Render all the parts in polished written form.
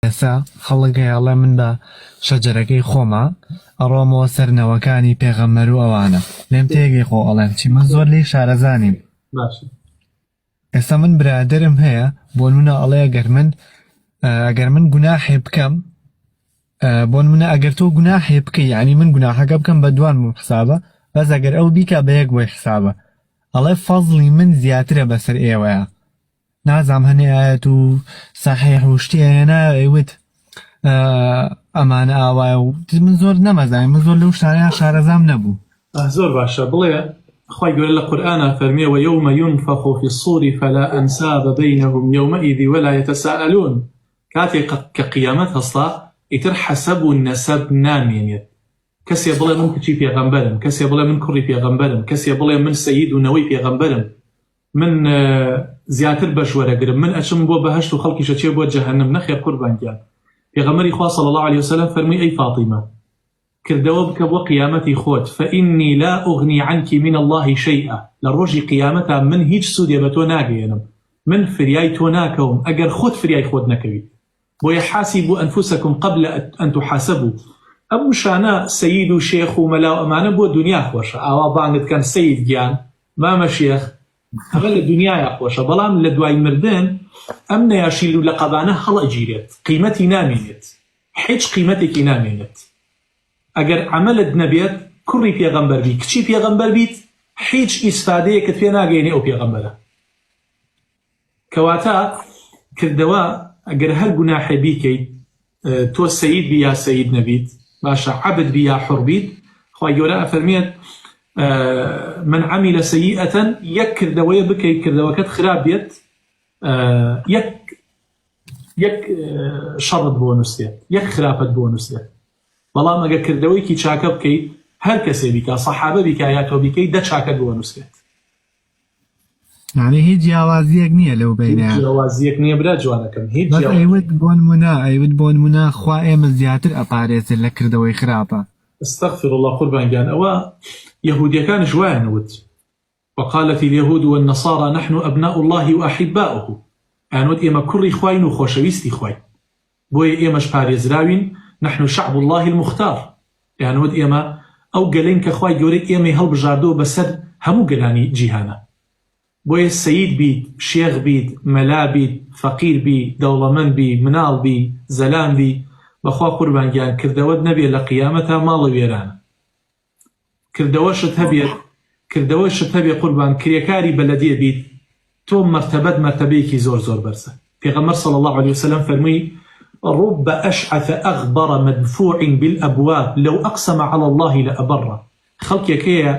ئێستا خەڵک هەیە ئەڵێ من بە شەجەرەکەی خۆما ئەڕۆمەوە سەر نەوەکانی پێغەمبەر و ئەوانە لێم تێگەی خۆ ئەڵێم چی من زۆر لێی شارەزا نیم. باشە. ئێستا من برادەرم هەیە بۆ نمونە ئەڵێ ئەگەر من ئەگەر من گوناحێ بکەم بۆ نمونە ئەگەر تۆ گوناحێ بکەی یعنی من گوناحەکە بکەم بە دوان بۆم حسابە بەس ئەگەر ئەو بیکا بە یەک بۆی حسابە ئەڵێ فەزڵی من زیاترە بەسەر ئێوەیە نازام هەنێ ئایەت و سەحیح و شتی هێنا ئەیوت ئەمانە ئاوایە و من زۆر نەمەزانی من زۆر لەو شتانەیان شارەزام نەبوو. زۆر باشە بڵێ خوای گەورە لە قورئانا فەرموێ ویوم ینفخ فی الصور فلا انساب بینهم یومئذ ولا یتساءلون کاتێ کە قیامەت هەستا ئیتر حەسەب و نەسەب نامێنێت کەسێ بڵێ من کچی پێغەمبەرم کەسێ بڵێ من کوڕی پێغەمبەرم کەسێ بڵێ من سەید و نەوەی پێغەمبەرم من زیاتر بەش وەرەگرم من ئەچم بۆ بەهەشت و خەڵکیش ئەچێ بۆ جەهەنم نەخێر قوربان گیان پێغەمبەری خوا صلی اللە علیە وسلم فەرمووی ئەی فاتیمە کردەوە بکە بۆ قیامەتی خۆت فإنی لا اغنی عنک من اللە شیئا لە ڕۆژی قیامەتا من هیچ سوودێ بە تۆ ناگەیەنم من فریای تۆ ناکەوم ئەگەر خۆت فریای خۆت نەکەویت بۆیە حاسبوا انفسکم قبل ان تحاسبوا ئەم وشانە سەید و شێخ و مەلا و ئەمانە بۆ دونیا خۆشە ئاوا بانگت کەن سەید گیان مامە شێخ ئەمە لە دونیایا خۆشە بەڵام لە دوای مردن ئەم نەیاشیل و لەقەبانە هەڵئەگیرێت قیمەتی نامێنێت حیچ قیمەتێکی نامێنێت ئەگەر عەمەلت نەبێت کوڕی پێغەمبەر بی کچی پێغەمبەر بیت حیچ ئیسفادەیەکت پێ ناگەیەنێ ئەو پێغەمبەرە کەواتە کردەوە ئەگەر هەر گوناحێ بیکەیت تۆ سەید بی یا سەید نەبیت باشە عەبد بی یا حوڕ بیت خوای گەورە ئەفەرمێت من عمل سیئة یەک کردەوەیە بکەیت کردەوەکەت خراپ بێت یەک یەک شەڕت بۆ نووسێت یەک خراپەت بۆ نووسێت بەڵام ئەگەر کردەوەیکی چاکە بکەیت هەر کەسێ بیکا سەحابە بیکا یا تۆ بیکەیت دە چاکەت بۆ نووسێت یعنی هیچ جیاوازیەک نییە لەو بینە هیچ جیاوازیەک نییە برا جوانەکەم هیچ بەس ئەیوت بۆ نمونە ئەیوت بۆ نمونە خوا ئێمە زیاتر ئەپارێزێت لە کردەوەی خراپە. استغفر اللە قوربان گیان ئەوە یەهودیەکانیش وایان وت وقالت اليهود والنصارى نحن ابناء الله واحباؤه ئەیان وت ئێمە کوڕی خواین و خۆشەویستی خواین بۆیە ئێمەش پارێزراوین، نحن شعب اللە المختار، دەیانوت ئێمە ئەو گەلەین کە خوای گەورە ئێمەی هەڵبژاردووە بەسەر هەموو گەلانی جیهانا. بۆیە سەید بیت، شێخ بیت، مەلا بیت، فەقیر بی، دەوڵەمەند بی، مناڵ بی، زەلام بی، بەخوا قوربان گیان کردەوەت نەبێ لە قیامەتا ماڵە وێرانە. کردەوەشت هەبێت کردەوەشت هەبێ قوربان کرێکاری بەلەدیە بیت تۆ مەرتەبەت مەرتەبەیەکی زۆر زۆر بەرزە پێغەمبەر صلی اللە علیە وسلم فەرمووی رب اشعث اغبر مدفوع بالابواب لو اقسم علی اللە لابره خەڵکێک هەیە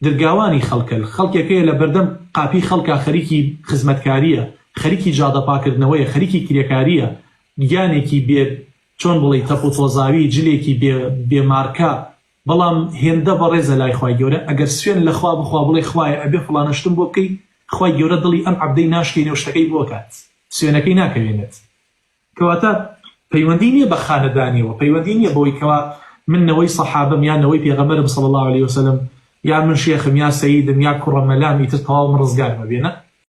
درگاوانی خەڵکە خەڵکێک هەیە لە بەردەم قاپی خەڵکا خەریکی خزمەتکاریە خەریکی جادە پاکردنەوەیە خەریکی کرێکاریە گیانێکی بێ چۆن بڵێی تەپوتۆزاوی جلێکی بێ بێ مارکە بەڵام هێندە بەڕێزە لای خوای گەورە ئەگەر سوێن لە خوا بخوا بڵێ خوایە ئەبێ فڵانە شتم بۆ بکەی خوای گەورە دڵی ئەم عەبدەی ناشکێنێ و شتەکەی بۆ ئەکات سوێنەکەی ناکەوێنێت کەواتە پەیوەندی نیە بە خانەدانیەوە پەیوەندی نیە بەوەی کەوا من نەوەی سەحابەم یا نەوەی پێغەمبەرم صلی اللە علیە وسلم یا من شێخم یا سەیدم یا کوڕە مەلام ئیتر تەواو من ڕزگارم ئەبێ نا.